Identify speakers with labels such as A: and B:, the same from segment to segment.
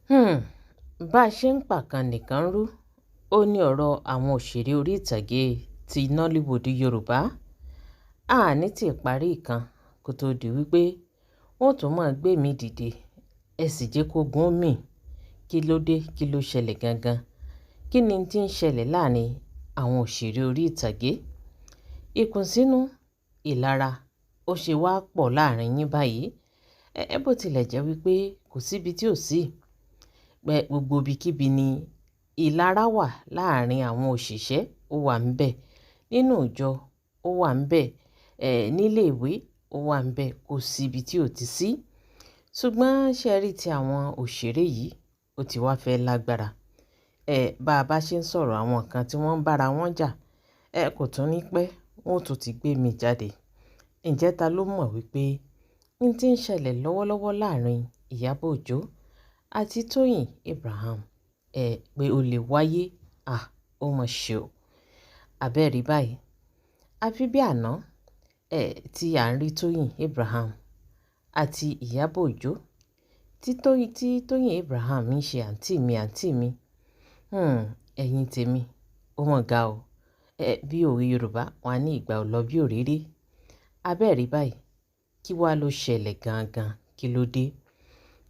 A: Bá a ṣe ń pàkan nìkan ń rú, ó ní ọ̀rọ̀ àwọn òṣèré orí ìtàgé ti Nollywood Yorùbá. A ní tí parí ìkan kó tó di wípé wọ́n tún máa gbé mi dìde. Ẹ sì jẹ́ kó gún mi. Kí ló dé? Kí ló ṣẹlẹ̀ gangan? Kí ni tí ń ṣẹlẹ̀ láàrin àwọn òṣèré orí ìtàgé? Ìkùnsínú, ìlara, ó ṣe wá pọ̀ láàrin yín báyìí. Ẹ bó tilẹ̀ jẹ́ wípé kò sí ibi tí ò sí. Pé gbogbo ibikíbi ni ìlara wà láàrin àwọn òṣìṣẹ́, ó wà níbẹ̀. Nínú ìjọ, ó wà níbẹ̀. Nílé ìwé, ó wà níbẹ̀. Kò sí ibi tí ò ti sí. Ṣùgbọ́n ṣé ẹ rí tí àwọn òṣèré yìí ó ti wá fẹ́ lágbára. Bá a bá ṣe ń sọ̀rọ̀ àwọn nǹkan tí wọ́n ń bá ara wọn jà, kò tún ní pẹ́, wọ́n ó tún ti gbé mi jáde. Ǹjẹ́ ta ló mọ̀ wípé n tí ń ṣẹlẹ̀ lọ́wọ́lọ́wọ́ láàrin Ìyábọ̀ Òjó àti Tóyìn Abraham, pé ó lè wáyé? À, ó mọ̀ ṣe o. Àbẹ́ẹ̀rí báyìí. A fi bí àná, tí à ń rí Tóyìn Abraham àti Ìyábọ̀ Òjó, tí Tóyìn Abraham ń ṣe àǹtí mi, àǹtí mi. Ẹ̀yin tèmi, ó mọ̀ ga o. Bí òwe Yorùbá, wọ́n á ní ìgbà ò lọ bí òréré. Àbẹ́ẹ̀rí báyìí. Kí wá ló ṣẹlẹ̀ gangan? Kí ló dé?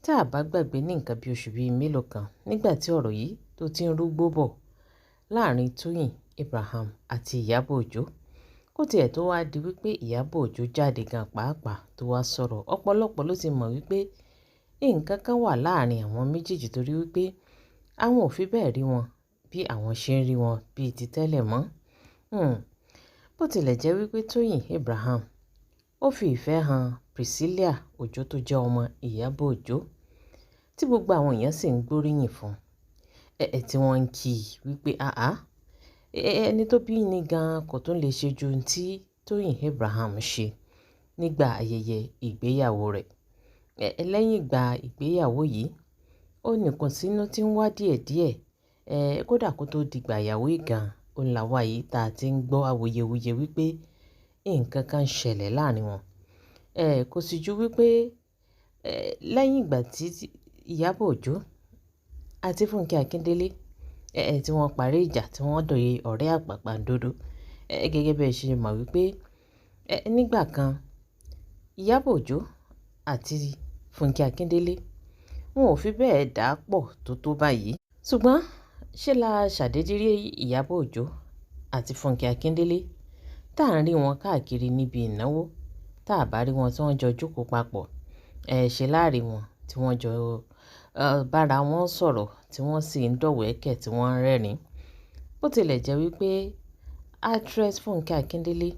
A: Tí a bá gbàgbé ní nǹkan bí oṣù bíi mélòó kan nígbà tí ọ̀rọ̀ yìí tó ti ń rúgbó bọ̀ láàrin Tóyìn Abraham àti Ìyábọ̀ Òjó, kó tiẹ̀ tó wá di wípé Ìyábọ̀ Òjó jáde gan pàápàá tó wá sọ̀rọ̀. Ọ̀pọ̀lọpọ̀ ló ti mọ̀ wípé nǹkan kan wà láàrin àwọn méjèèjì torí wípé àwọn ò fi bẹ́ẹ̀ rí wọn bí àwọn ṣe ń rí wọn bí ti tẹ́lẹ̀ mọ́. Bó tilẹ̀ jẹ́ wípé Tóyìn Abraham ó fi ìfẹ́ hàn Priscilla Òjó tó jẹ́ ọmọ Ìyábọ̀ Òjó, tí gbogbo àwọn èèyàn sì ń gbóríyìn fún un. Tí wọ́n ń kí i wípé àá, ẹni tó bí ní gan kò tún lè ṣe ju tí Tóyìn Abraham ṣe nígbà ayẹyẹ ìgbéyàwó rẹ̀. Lẹ́yìn ìgbà ìgbéyàwó yìí, ó ní ìkùnsínú tí ń wá díẹ̀díẹ̀. Kódà kó tó di ìgbà ìyàwó gan, òun làwa yìí ta tí ń gbọ́ awuyewuye wípé nǹkan kan ń ṣẹlẹ̀ láàrin wọn. Kò sì ju wípé, lẹ́yìn ìgbà tí Ìyábọ̀ Òjó àti Fúnkẹ́ Akíndélé, tí wọ́n parí ìjà tí wọ́n di ọ̀rẹ́ àpàpàǹdodo. Gẹ́gẹ́ bí ẹ ṣe mọ̀ wípé, nígbà kan Ìyábọ̀ Òjó àti Fúnkẹ́ Akíndélé wọn ò fi bẹ́ẹ̀ dá pọ̀ tó tó báyìí. Ṣùgbọ́n ṣé la ṣàdédé rí Ìyábọ̀ Òjó àti Fúnkẹ́ Akíndélé tá à ń rí wọn káàkiri níbi ìnáwó, tá a bá rí wọn tí wọ́n jọ jókòó papọ̀, ṣe láàrin wọn tí wọ́n jọ, bá ara wọn sọ̀rọ̀ tí wọ́n sì ń dọ̀wẹ̀kẹ̀ tí wọ́n ń rẹ́rìn-ín. Bó tilẹ̀ jẹ́ wípé actress Fúnkẹ́ Akíndélé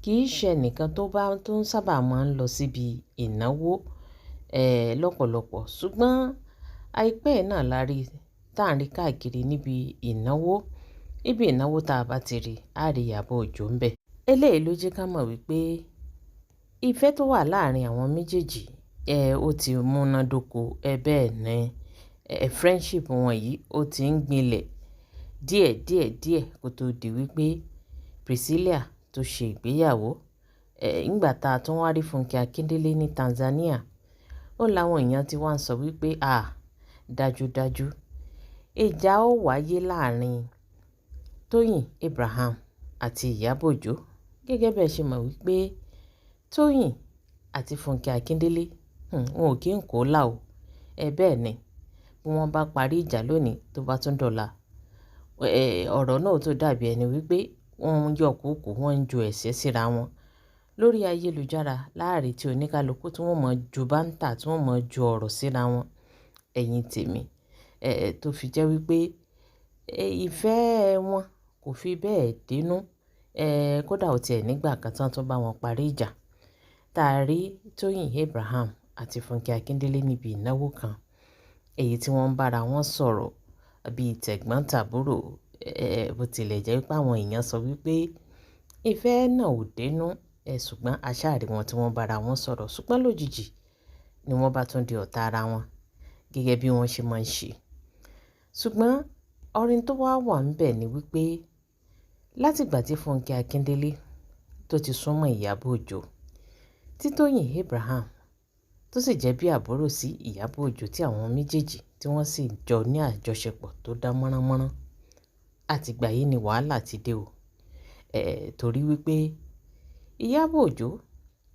A: kì í ṣe ẹnìkan tó bá tó ń sábà máa ń lọ síbi ìnáwó, lọ́pọ̀lọpọ̀. Ṣùgbọ́n àìpẹ́ náà la rí tá à ń rí káàkiri níbi ìnáwó. Ibi ìnáwó tá a bá ti rí, á rí Ìyábọ̀ Òjó ń bẹ. Eléyìí ló jẹ́ ká mọ̀ wípé ìfẹ́ tó wà láàrin àwọn méjèèjì, ó ti múnádóko. Bẹ́ẹ̀ ni, friendship wọn yìí ó ti ń gbinlẹ̀ díẹ̀ díẹ̀ díẹ̀ kó tó di wípé Priscilla tó ṣe ìgbéyàwó. Nígbà tá a tún wá rí Fúnkẹ́ Akíndélé ní Tanzania, ó láwọn èèyàn tí wá ń sọ wípé à, dájúdájú ìjà ó wáyé láàrin Tóyìn Abraham àti Ìyábọ̀ Òjó. Gẹ́gẹ́ bí ẹ ṣe mọ̀ wípé Tóyìn àti Fúnkẹ́ Akíndélé, wọn ò kí ń kó là o. Bẹ́ẹ̀ ni, bí wọ́n bá parí ìjà lónìí tó bá tún dọ̀la, ọ̀rọ̀ náà tó dàbí ẹni wípé wọ́n ń yọ kúkú, wọ́n ń ju ẹ̀ṣẹ̀ síra wọn lórí ayélujára láàrin tí oníkálukú tí wọ́n mọ̀ ju báńtà tí wọ́n mọ̀ ju ọ̀rọ̀ síra wọn. Ẹ̀yin tèmi, tó fi jẹ́ wípé, ìfẹ́ wọn kò fi bẹ́ẹ̀ dínú. Kódà ó tiẹ̀ nígbà kan tí wọ́n tún bá wọn parí ìjà. Tá a rí Tóyìn Abraham àti Fúnkẹ́ Akíndélé níbi ìnáwó kan, èyí tí wọ́n ń bá ara wọn sọ̀rọ̀ bí tẹ̀gbọ́n tàbúrò. Bó tilẹ̀ jẹ́ wípé àwọn èèyàn sọ wípé ìfẹ́ náà ò dínú, ṣùgbọ́n a ṣà rí wọn tí wọ́n bá ara wọn sọ̀rọ̀. Ṣùgbọ́n lójijì ni wọ́n bá tún di ọ̀tá ara wọn gẹ́gẹ́ bí wọ́n ṣe máa ń ṣe. Ṣùgbọ́n ọ̀rìn tó wà wà níbẹ̀ ni wípé láti ìgbà tí Fúnkẹ́ Akíndélé tó ti súnmọ́ Ìyábọ̀ Òjó, tí Tóyìn Abraham tó sì jẹ́ bí àbúrò sí Ìyábọ̀ Òjó tí àwọn méjèèjì tí wọ́n sì jọ ní àjọṣepọ̀ tó dán mọ́ránmọ́rán. Àtìgbà yìí ni wàhálà ti dé o. Torí wípé Ìyábọ̀ Òjó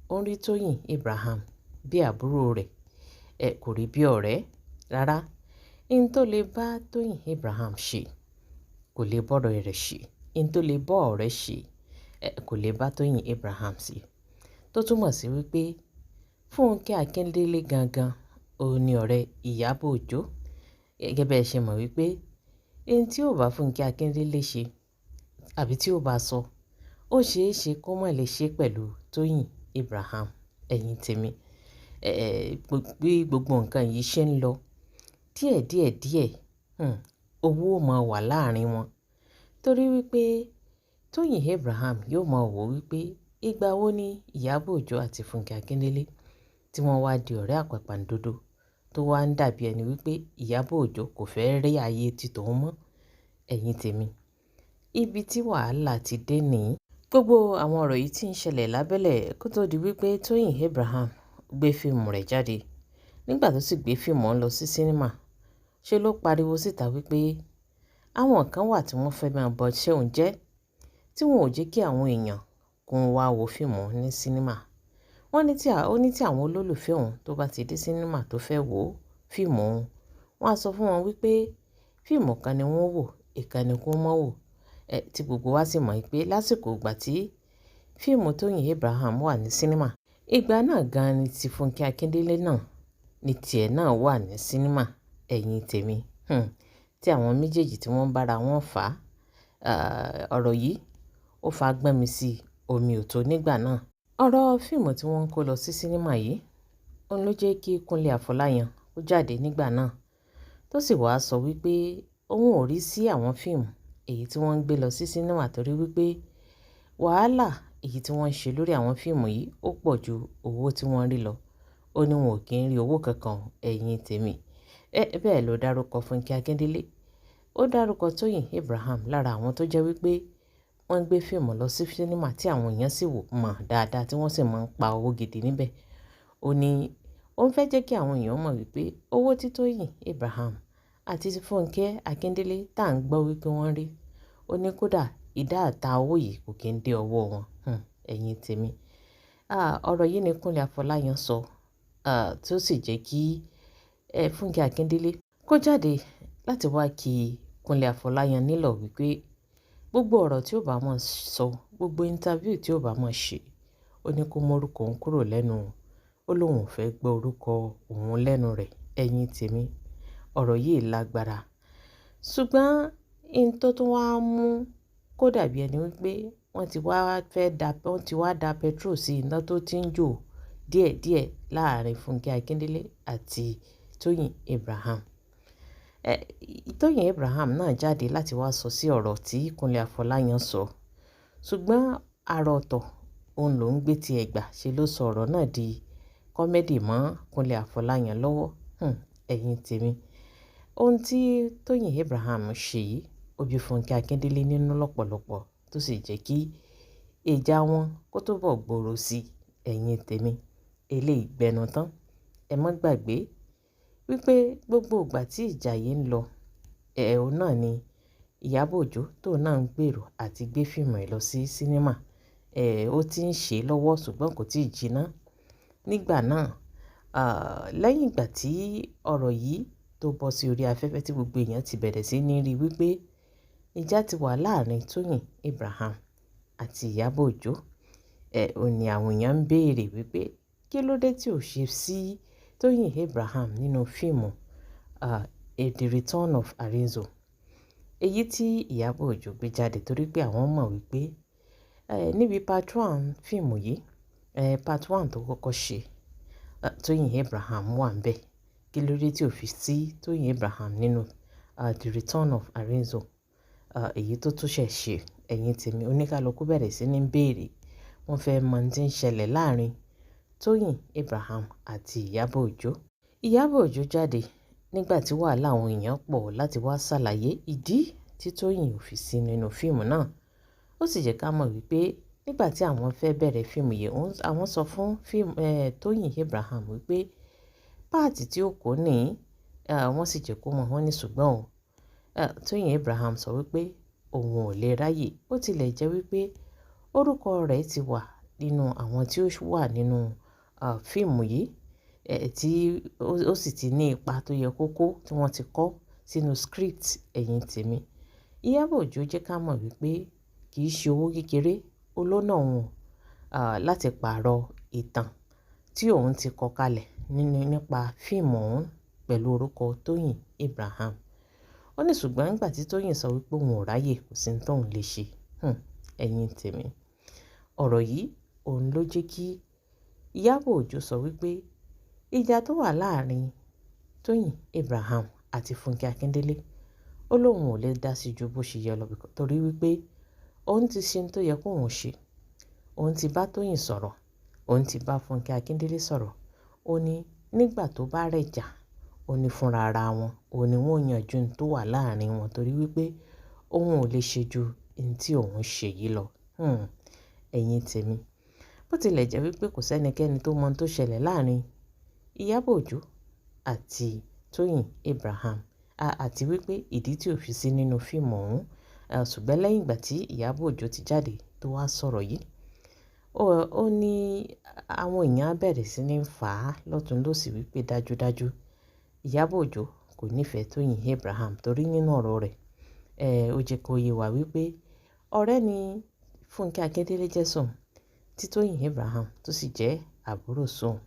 A: ó ń rí Tóyìn Abraham bí àbúrò rẹ̀, kò rí bí ọ̀rẹ́ rárá. Ihun tó lè bá Tóyìn Abraham ṣe kò lè bá ọ̀rẹ́ rẹ̀ ṣe. Ihun tó lè bá ọ̀rẹ́ ṣe, kò lè bá Tóyìn Abraham ṣe. Tó túmọ̀ sí wípé Fúnkẹ́ Akíndélé gangan òun ni ọ̀rẹ́ Ìyábọ̀ Òjó. Gẹ́gẹ́ bí ẹ ṣe mọ̀ wípé ihun tí ó bá Fúnkẹ́ Akíndélé ṣe àbí tí ó bá sọ, ó ṣe é ṣe kó má lè ṣe pẹ̀lú Tóyìn Abraham. Ẹ̀yin tèmi, bí gbogbo nǹkan yìí ṣe ń lọ díẹ̀ díẹ̀ díẹ̀, owó ó máa wà láàrin wọn. Torí wípé Tóyìn Abraham yóò máa wò wípé ìgbà wo ni Ìyábọ̀ Òjó àti Fúnkẹ́ Akíndélé tí wọ́n wá di ọ̀rẹ́ àpàpàǹdodo tó wá ń dàbí ẹni wípé Ìyábọ̀ Òjó kò fẹ́ rí ayé tí tòun mọ́. Ẹ̀yin tèmi, ibi tí wàhálà ti dé nìyí. Gbogbo àwọn ọ̀rọ̀ yìí tí ń ṣẹlẹ̀ lábẹ́lẹ̀ kó tó di wípé Tóyìn Abraham gbé fíìmù rẹ̀ jáde. Nígbà tó sì gbé fíìmù ọ̀hún lọ sí sínímà, ṣe ló pariwo síta wípé àwọn kan wà tí wọ́n fẹ́ máa bọ iṣẹ́ òun jẹ́, tí wọn ò jẹ́ kí àwọn èèyàn kó wá wo fíìmù òun ní sínímà. Wọ́n ní tí ó ní tí àwọn olólùfẹ́ òun tó bá ti dé sínímà tó fẹ́ wo fíìmù òun, wọ́n á sọ fún wọn wípé fíìmù kan ni wọ́n wò, ìkan ni kó má wò. Tí gbogbo wa sì mọ̀ wípé lásìkò ìgbà tí fíìmù Tóyìn Abraham wà ní sínímà, ìgbà náà gan ni ti Fúnkẹ́ Akíndélé náà ní tiẹ̀ náà wà ní sínímà. Ẹ̀yin tèmi, tí àwọn méjèèjì tí wọ́n ń bára wọn fà á, ọ̀rọ̀ yìí ó fa gbọ́n mi sí omi ò tó nígbà náà. Ọ̀rọ̀ fíìmù tí wọ́n ń kó lọ sí sínímà yìí, òun ló jẹ́ kí Kúnlé Afọláyan ó jáde nígbà náà, tó sì wá sọ wípé òun ò rí sí àwọn fíìmù èyí tí wọ́n ń gbé lọ sí sínímà torí wípé wàhálà èyí tí wọ́n ń ṣe lórí àwọn fíìmù yìí ó pọ̀ ju owó tí wọ́n rí lọ. Ó ní wọn ò kí ń rí owó kankan. Ẹ̀yin tèmi. Bẹ́ẹ̀ ló dárúkọ Fúnkẹ́ Akíndélé. Ó dárúkọ Tóyìn Abraham lára àwọn tó jẹ́ wípé wọ́n ń gbé fíìmù lọ sí sínímà tí àwọn èèyàn sì wò mọ̀ dáadáa tí wọ́n sì máa ń pa owó gidi níbẹ̀. Ó ní ó ń fẹ́ jẹ́ kí àwọn èèyàn mọ̀ wípé owó tí Tóyìn Abraham àti Fúnkẹ́ Akíndélé tá ń gbọ́ wípé wọ́n rí, ó ní kódà ìdá àta owó yìí kò kí ń dé ọwọ́ wọn. Ẹ̀yin tèmi. Ọ̀rọ̀ yìí ni Kúnlé Afọláyan sọ, tí ó sì jẹ́ kí Fúnkẹ́ Akíndélé kó jáde láti wá kí Kúnlé Afọláyan nílọ̀ wípé gbogbo ọ̀rọ̀ tí ó bá mọ̀ sọ, gbogbo interview tí ó bá mọ̀ ṣe, ó ní kó mú orúkọ òun kúrò lẹ́nu òun. Ó lóun ò fẹ́ gbọ́ orúkọ òun lẹ́nu rẹ̀. Ẹ̀yin tèmi, ọ̀rọ̀ yìí lágbára. Ṣùgbọ́n ihun tó tún wá mú kó dàbí ẹni wípé wọ́n ti wá fẹ́ da, wọ́n ti wá da petrol sí iná tó ti ń jò díẹ̀díẹ̀ láàrin Fúnkẹ́ Akíndélé àti Tóyìn Abraham. Tóyìn Abraham náà jáde láti wá sọ sí ọ̀rọ̀ tí Kúnlé Afọláyan sọ. Ṣùgbọ́n àrà ọ̀tọ̀ òun ló ń gbé tí ẹ̀gbà ṣe ló sọ ọ̀rọ̀ náà di kọ́mẹ́dì mọ́ Kúnlé Afọláyan lọ́wọ́. Ẹ̀yin tèmi. Ohun tí Tóyìn Abraham ṣe yìí ó bí Fúnkẹ́ Akíndélé nínú lọ́pọ̀lọpọ̀ tó sì jẹ́ kí ìjà wọn kó tó bọ̀ gbòòrò sí. Ẹ̀yin tèmi, eléyìí gbẹnu tán. Ẹ má gbàgbé wípé gbogbo ìgbà tí ìjà yìí ń lọ, òun náà ni Ìyábọ̀ Òjó tó náà ń gbèrò àti gbé fíìmù rẹ̀ lọ sí sínímà. Ó ti ń ṣe lọ́wọ́ ṣùgbọ́n kò tíì jiná. Nígbà náà, lẹ́yìn ìgbà tí ọ̀rọ̀ yìí tó bọ́ sí orí afẹ́fẹ́ tí gbogbo èèyàn ti bẹ̀rẹ̀ sí ní rí wípé ìjà ti wà láàrin Tóyìn Abraham àti Ìyábọ̀ Òjó. Òun ni àwọn èèyàn ń béèrè wípé kí ló dé tí ò ṣe sí Tóyìn Abraham nínú fíìmù, The Return of Arinzo. Èyí tí Ìyábọ̀ Òjó gbé jáde torí pé àwọn mọ̀ wípé, níbi part one fíìmù yìí, part one tó kọ́kọ́ ṣe, Tóyìn Abraham wà níbẹ̀. Kí ló dé tí ò fi sí Tóyìn Abraham nínú, The Return of Arinzo, èyí tó tún ṣẹ̀ ṣe. Ẹ̀yin tèmi, oníkálukú bẹ̀rẹ̀ sí ní béèrè. Wọ́n fẹ́ mọ̀ ohun tí ń ṣẹlẹ̀ láàrin Tóyìn Abraham àti Ìyábọ̀ Òjó. Ìyábọ̀ Òjó jáde nígbà tí wàhálà àwọn èèyàn pọ̀ láti wá ṣàlàyé ìdí tí Tóyìn ò fi sí nínú fíìmù náà. Ó sì jẹ́ ká mọ̀ wípé nígbà tí àwọn fẹ́ bẹ̀rẹ̀ fíìmù yìí, àwọn sọ fún fíìmù, Tóyìn Abraham wípé páàtì tí ó kó ní, Wọ́n sì jẹ́ kó mọ̀, wọ́n ní ṣùgbọ́n o, Tóyìn Abraham sọ wípé òun ò lè ráyè. Ó tilẹ̀ jẹ́ wípé orúkọ rẹ̀ ti wà nínú àwọn tí ó wà nínú fíìmù yìí, tí ó sì ti ní ipa tó yẹ kó kó tí wọ́n ti kọ sínú script ẹ̀yìn tèmi. Ìyábọ̀ Òjó jẹ́ ká mọ̀ wípé kì í ṣe owó kékeré olóná òun láti pààrọ̀ ìtàn tí òun ti kọ kalẹ̀ nínú nípa fíìmù òun pẹ̀lú orúkọ Tóyìn Abraham. Ó ní ṣùgbọ́n nígbà tí Tóyìn sọ wípé òun ò ráyè, kò sí ohun tóun lè ṣe. Ẹ̀yin tèmi. Ọ̀rọ̀ yìí òun ló jẹ́ kí Ìyábọ̀ Òjó sọ wípé ìjà tó wà láàrin Tóyìn Abraham àti Fúnkẹ́ Akíndélé, ó lóun ò lè dá sí ju bó ṣe yẹ lọ torí wípé òun ti ṣe ohun tó yẹ kó òun ṣe. Òun ti bá Tóyìn sọ̀rọ̀, òun ti bá Fúnkẹ́ Akíndélé sọ̀rọ̀. Ó ní nígbà tó bá rẹ̀jà, ó ní fúnra ara wọn, ó ní wọ́n yanjú ohun tó wà láàrin wọn torí wípé òun ò lè ṣe ju ohun tí òun ṣe yìí lọ. Ẹ̀yin tèmi. Bó tilẹ̀ jẹ́ wípé kò sí ẹnikẹ́ni tó mọ ohun tó ṣẹlẹ̀ láàrin Ìyábọ̀ Òjó àti Tóyìn Abraham, àti wípé ìdí tí ó fi sí nínú fíìmù òun. Ṣùgbọ́n lẹ́yìn ìgbà tí Ìyábọ̀ Òjó ti jáde tó wá sọ̀rọ̀ yìí, ó ní àwọn èèyàn á bẹ̀rẹ̀ sí ní fà á lọ́tùn lósì wípé dájúdájú Ìyábọ̀ Òjó kò nífẹ̀ẹ́ Tóyìn Abraham torí nínú ọ̀rọ̀ rẹ̀, ó jẹ́ kó yé wa wípé ọ̀rẹ́ ni Fúnkẹ́ Akíndélé jẹ́ sóun, tí Tóyìn Abraham tó sì jẹ́ àbúrò sóun.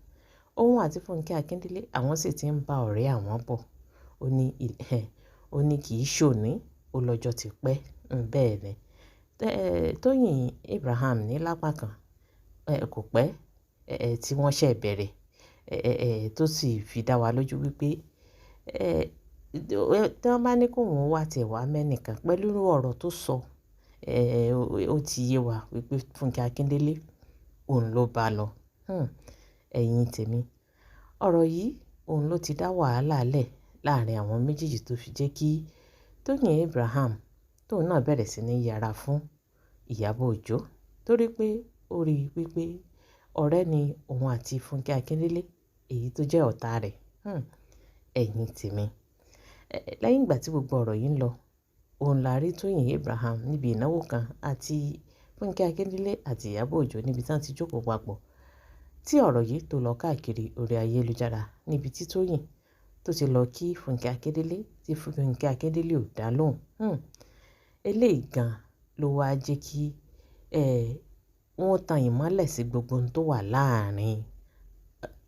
A: Òun àti Fúnkẹ́ Akíndélé àwọn sì ti ń bá ọ̀rẹ́ àwọn bọ̀. Ó ní kì í ṣòní, ó lọ́jọ́ ti pẹ́. Bẹ́ẹ̀ ni. Tóyìn Abraham ní lápá kan, kò pẹ́, tí wọ́n ṣẹ̀ bẹ̀rẹ̀, tó sì fi dá wa lójú wípé, tí wọ́n bá ní kó òun wá tẹ̀ wá mẹ́nìkan pẹ̀lú ọ̀rọ̀ tó sọ, ó ti yé wa wípé Fúnkẹ́ Akíndélé òun ló bá lọ. Ẹ̀yin tèmi. Ọ̀rọ̀ yìí òun ló ti dá wàhálà lẹ̀ láàrin àwọn méjèèjì tó fi jẹ́ kí Tóyìn Abraham tóun náà bẹ̀rẹ̀ sí ní yára fún Ìyábọ̀ Òjó torí pé ó rí i wípé ọ̀rẹ́ ni òun àti Fúnkẹ́ Akíndélé, èyí tó jẹ́ ọ̀tá rẹ̀. Ẹ̀yin tèmi. Lẹ́yìn ìgbà tí gbogbo ọ̀rọ̀ yìí ń lọ, òun la rí Tóyìn Abraham níbi ìnáwó kan àti Fúnkẹ́ Akíndélé àti Ìyábọ̀ Òjó níbi tí wọ́n ti jókòó papọ̀. Tí ọ̀rọ̀ yìí tó lọ káàkiri orí ayélujára níbi tí Tóyìn tó ti lọ kí Fúnkẹ́ Akíndélé tí Fúnkẹ́ Akíndélé ò dá lóhùn. Eléyìí gan ló wá jẹ́ kí, wọ́n tan ìmọ́lẹ̀ sí gbogbo ohun tó wà láàrin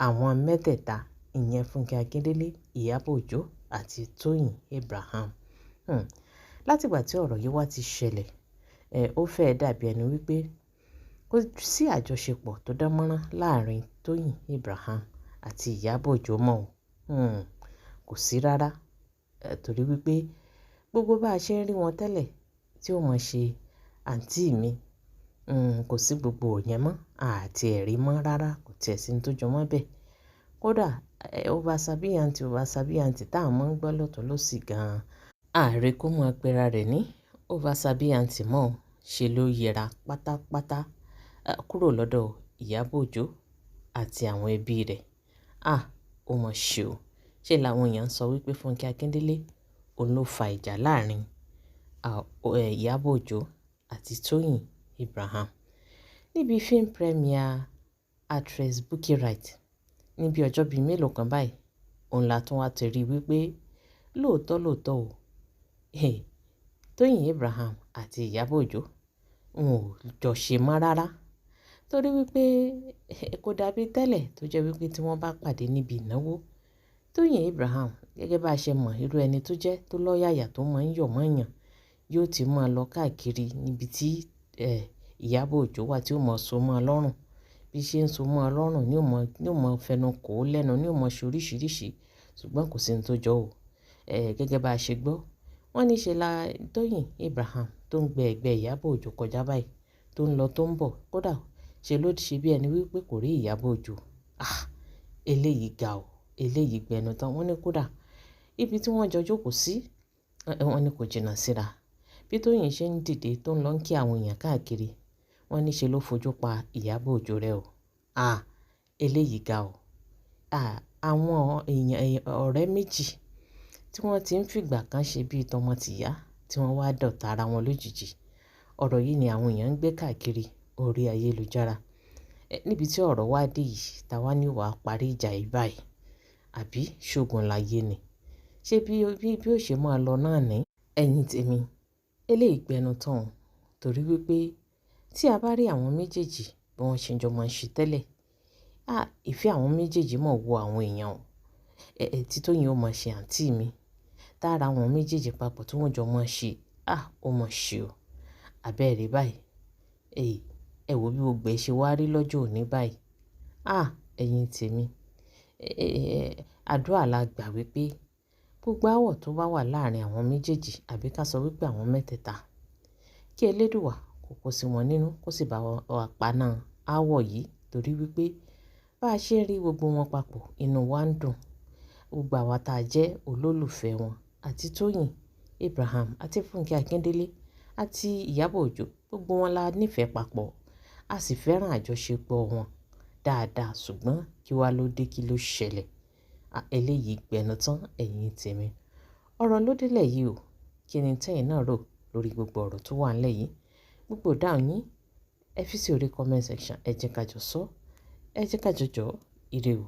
A: àwọn mẹ́tẹ̀ẹ̀ta, ìyẹn Fúnkẹ́ Akíndélé, Ìyábọ̀ Òjó àti Tóyìn Abraham. Láti ìgbà tí ọ̀rọ̀ yìí wá ti ṣẹlẹ̀, ó fẹ́ dàbí ẹni wípé kò sí àjọṣepọ̀ tó dánmọ́rán láàrin Tóyìn Abraham àti Ìyábọ̀ Òjó mọ́ o. Kò sí rárá, torí wípé gbogbo bá ṣe ń rí wọn tẹ́lẹ̀ tí ó mọ̀ ṣe àǹtí mi, kò sí gbogbo ìyẹn mọ́, àti ẹ̀rí mọ́ rárá, kò tiẹ̀ sí ohun tó jọmọ́ bẹ́ẹ̀. Kódà, over sabi aunty tá a mọ̀ ń gbọ́ lọ́tùn lósì gan. Ààrẹ kó mọ̀ pera rẹ̀ ní over sabi aunty mọ́ o, ṣe ló yẹra pátápátá, kúrò lọ́dọ̀ Ìyábọ̀ Òjó àti àwọn ẹbí rẹ̀. Ah! Ó mọ̀ ṣe o. Ṣé làwọn èèyàn ń sọ wípé Fúnkẹ́ Akíndélé òun ló fa ìjà láàrin, Ìyábọ̀ Òjó àti Tóyìn Abraham. Níbi film premiere actress Bukky Wright níbi ọjọ́ bíi mélòó kan báyìí, òun la tún wá ti rí wípé lóòótọ́ lóòótọ́ o, Tóyìn Abraham àti Ìyábọ̀ Òjó wọn ò jọ ṣe mọ́ rárá. Torí wípé kò dàbí tẹ́lẹ̀ tó jẹ́ wípé tí wọ́n bá pàdé níbi ìnáwó, Tóyìn Abraham gẹ́gẹ́ bá ṣe mọ̀ irú ẹni tó jẹ́ tó lọ́yàyà tó mọ̀ ń yọ̀ mọ́ èèyàn, yóò ti máa lọ káàkiri níbi tí, Ìyábọ̀ Òjó wà tí ó mọ̀ so mọ́ lọ́rùn. Bí ṣe ń so mọ́ lọ́rùn ní ó mọ̀ fẹnu kò ó lẹ́nu, ní ó mọ̀ ṣe oríṣìíríṣìí, ṣùgbọ́n kò sí ohun tó jọ o. Gẹ́gẹ́ bá ṣe gbọ́, wọ́n ní ṣe la Tóyìn Abraham tó ń gbé ẹ̀gbẹ́ Ìyábọ̀ Òjó kọjá báyìí, tó ń lọ tó ń bọ̀, kódà ṣe ló ṣe bí ẹni wípé kò rí Ìyábọ̀ Òjó. Ah! Eléyìí ga o, eléyìí gbẹnu tán. Wọ́n ní kódà ibi tí wọ́n jọ jókòó sí, wọ́n ní kò jìnnà síra. Bí Tóyìn ṣe ń dìde tó ń lọ kí àwọn èèyàn káàkiri, wọ́n ní ṣe ló fojú pa Ìyábọ̀ Òjó rẹ o. Ah! Eléyìí ga o. Ah! Àwọn èèyàn, ọ̀rẹ́ méjì tí wọ́n ti ń fìgbà kan ṣe bíi tọmọ-tìyá tí wọ́n wá dọ̀tá ara wọn lójijì. Ọ̀rọ̀ yìí ni àwọn èèyàn ń gbé káàkiri orí ayélujára. Níbi tí ọ̀rọ̀ wá dé yìí, táwa ní wàá parí ìjà yìí báyìí, àbí ṣógun láyé ni? Ṣé bí ó ṣe máa lọ náà ní? Ẹ̀yin tèmi, eléyìí gbẹnu tán o, torí wípé tí a bá rí àwọn méjèèjì bí wọ́n ṣe jọ máa ń ṣe tẹ́lẹ̀, ìfẹ́ àwọn méjèèjì mọ̀ wọ àwọn èèyàn o. Tí Tóyìn ó máa ṣe àǹtí mi, tára àwọn méjèèjì papọ̀ tí wọ́n jọ máa ṣe, ó mọ̀ ṣe o. Àbẹ́ẹ̀rẹ̀ báyìí. Ẹ wò bí gbogbo ẹ ṣe wá rí lọ́jọ́ òní báyìí. Ẹ̀yin tèmi, àdúrà la gbà wípé gbogbo áwọ̀ tó bá wà láàrin àwọn méjèèjì àbí ká sọ wípé àwọn mẹ́tẹ̀ẹ̀ta, kí Elédùwà kó kó sí wọn nínú kó sì bá wa paná áwọ̀ yìí torí wípé bá a ṣe ń rí gbogbo wọn papọ̀, inú wa ń dùn. Gbogbo àwa tá jẹ́ olólùfẹ́ wọn àti Tóyìn Abraham àti Fúnkẹ́ Akíndélé àti Ìyábọ̀ Òjó, gbogbo wọn la nífẹ̀ẹ́ papọ̀. A sì fẹ́ràn àjọṣepọ̀ wọn dáadáa, ṣùgbọ́n kí wá ló dé, kí ló ṣẹlẹ̀? Eléyìí gbẹnu tán, ẹ̀yin tèmi. Ọ̀rọ̀ ló délẹ̀ yìí o. Kí ni tẹ́yin náà rò lórí gbogbo ọ̀rọ̀ tó wà nílẹ̀ yìí? Gbogbo ìdáhùn yín, ẹ fi sí orí comment section. Ẹ jẹ́ ká jọ sọ, ẹ jẹ́ ká jọ jọ̀, ire o.